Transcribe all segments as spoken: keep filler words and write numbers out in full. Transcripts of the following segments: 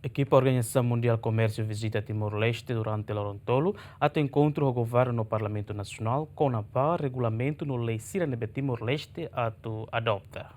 Ekipa Organizasaun Mundiál Komérsiu vizita Timor-Leste durante loron tolu, atu enkontru ho governu no Parlamentu Nasionál kona-ba regulamentu no lei sira ne'ebé Timor-Leste atu adota.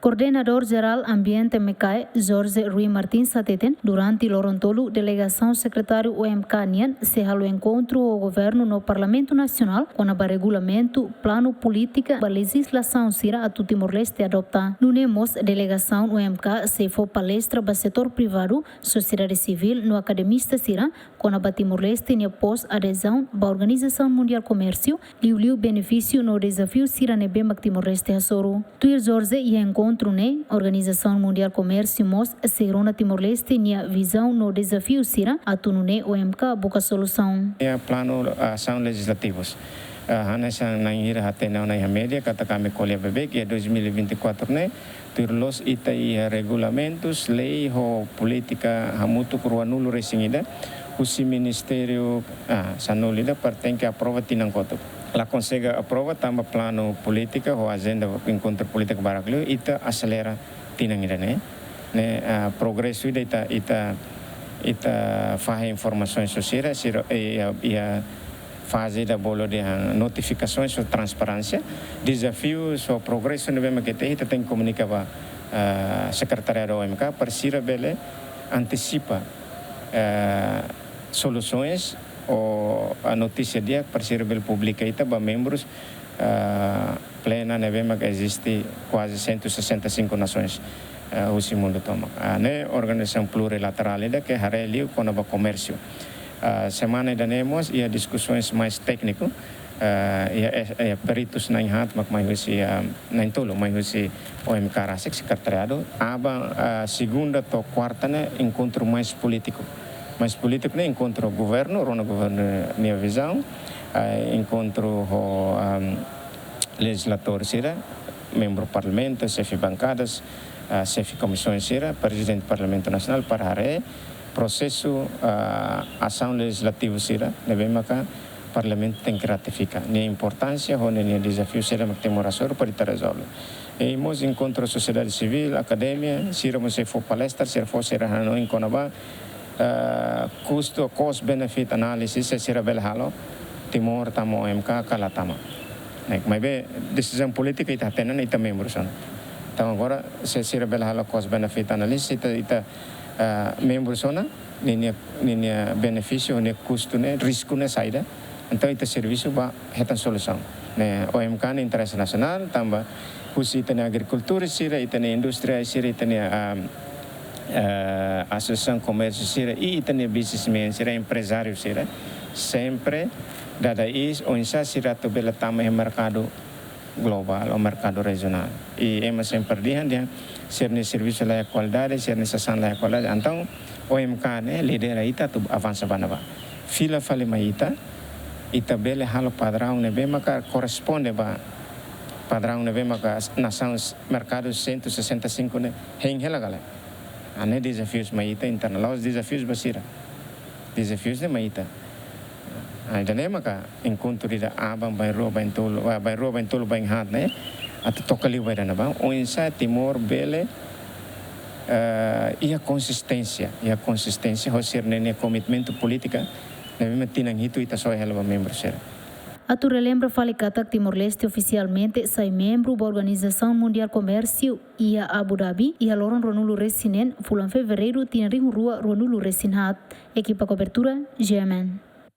Koordenadór Jerál Ambiente MECAE, Jorge Rui Martins hateten, durante loron tolu delegasaun sekretáriu O M K nian sei halo enkontru ho governu no Parlamentu Nasionál kona-ba regulamentu, planu, polítika ba lejizlasaun sira atu Timor-Leste adota. Nune'e mós delegasaun O M K sei fó palestra ba setór privadu, sosiedade sivíl no akademista sira kona-ba Timor-Leste nia pós-adezaun ba Organizasaun Mundiál Komérsiu, liuliu benefísiu no dezafiu sira ne'ebé mak Timor-Leste hasoru. Tuir Jorge, iha enkontru ne'e, Organizasaun Mundiál Komérsiu mós sei rona Timor-Leste nia vizaun no dezafiu sira atu nune'e O M K buka solusaun. Iha planu asaun lejizlativus. Ah, hanesan na'in hira hatene ona iha média, katak ami ko'alia beibeik, iha dois mil e vinte e quatro ne'e, tuir loos ita iha regulamentus, lei ho polítika hamutuk ruanulu resin ida, husi ministériu, ah, sanulu ida, para tenke aprova tinan kotuk. La konsege aprova tanba planu polítika ho ajenda enkontru polítika barak liu, ita aselera tinan ida ne'e. Ne'e, ah, progresu ida ita, ita, ita fahe informasaun sira, sira, eh, iha, iha faze ida bolu dehan notifikasaun ho transparénsia, dezafiu ho progresu ne'ebé mak ita, ita tenke komunika ba, ah, sekretariadu O M K, para sira bele antisipa, ah, solusaun ou, ah, notísia di'ak, para sira bele publika ita ba membrus, ah, plena ne'ebé mak eziste kuaze cento e sessenta e cinco nasoens, ah, husi mundu tomak. Ah, ne'e organizasaun plurilaterál ida ke haree liu kona-ba komérsiu. Ah, semana ida-ne'e mós iha diskusoens mais tékniku, ah, iha, eh, iha peritus na'in haat mak mai husi, ah, na'in tolu mai husi O M K rasik, sekretariadu. Aban, ah, segunda to'o kuarta ne'e enkontru mais polítiku. Mais polítiku ne'e enkontru governu, rona governu nia vizaun, ah, enkontru ho, ah, lejizladór sira, membru parlamentu, xefe bankadas, ah, xefe komisaun sira, prezidente Parlamentu Nasionál para haree prosesu, ah, asaun lejizlativu sira ne'ebé maka Parlamentu tenke ratifika. Nia importánsia ho nia dezafiu sira mak Timor hasoru para ita rezolve. I mós enkontru sosiedade sivíl, akademia, sira mós sei fó palestra, sira fó sira hanoin kona-ba, eh, custo, cost benefit analysis, se sira bele halo Timor tama O M K ka la tama. Ne'e, maibé desizaun polítika ita hatene ona ita membrus ona. Entaun agora, se sira bele halo cost benefit analysis, ita, ita, eh, membrus ona, ninia, ninia benefísiu, ninia kustu ne'e, risku ne'e saida. Entaun ita servisu ba hetan solusaun. Ne'e, O M K ne'e interese nasionál, tanba husi ita-nia agrikultór sira, ita-nia indústria sira, ita-nia, ah, eh, asosiasaun komérsiu sira, i ita-nia businessman sira, emprezáriu sira, sempre dada iis oinsá sira atu bele tama iha merkadu globál ou merkadu rejionál. I ema sempre dehan, dehan, sira-nia servisu la iha kualidade, sira-nia sasán la iha kualidade. Entaun, O M K ne'e lidera ita atu avansa ba ne'ebá. Fila fali mai ita, ita bele halo padraun ne'ebé maka korresponde ba padraun ne'ebé maka nasaun s-, merkadu cento e sessenta e cinco ne'e hein hela ka lae. Ah, ne'e dezafius mai ita interna, la'ós dezafius ba sira. Dezafius ne'e mai ita. Ah, ida-ne'e maka enkontru ida aban, bainrua, baintolu, ah, bainrua, baintolu, bainhaat ne'e, atu toka liu ba ida-ne'ebá. Oinsá Timor bele, eh, iha konsisténsia, iha konsisténsia ho sira-nia komitmentu polítika ne'ebé mak tinan hitu ita soe hela ba membru sira. Atu relembra fali katak Timor-Leste ofisialmente sai membru ba Organizasaun Mundiál Komérsiu iha Abu Dhabi, iha loron ruanulu resin neen, fulan Fevereiru, tinan rihun rua ruanulu resin haat. Ekipa kobertura, G M N.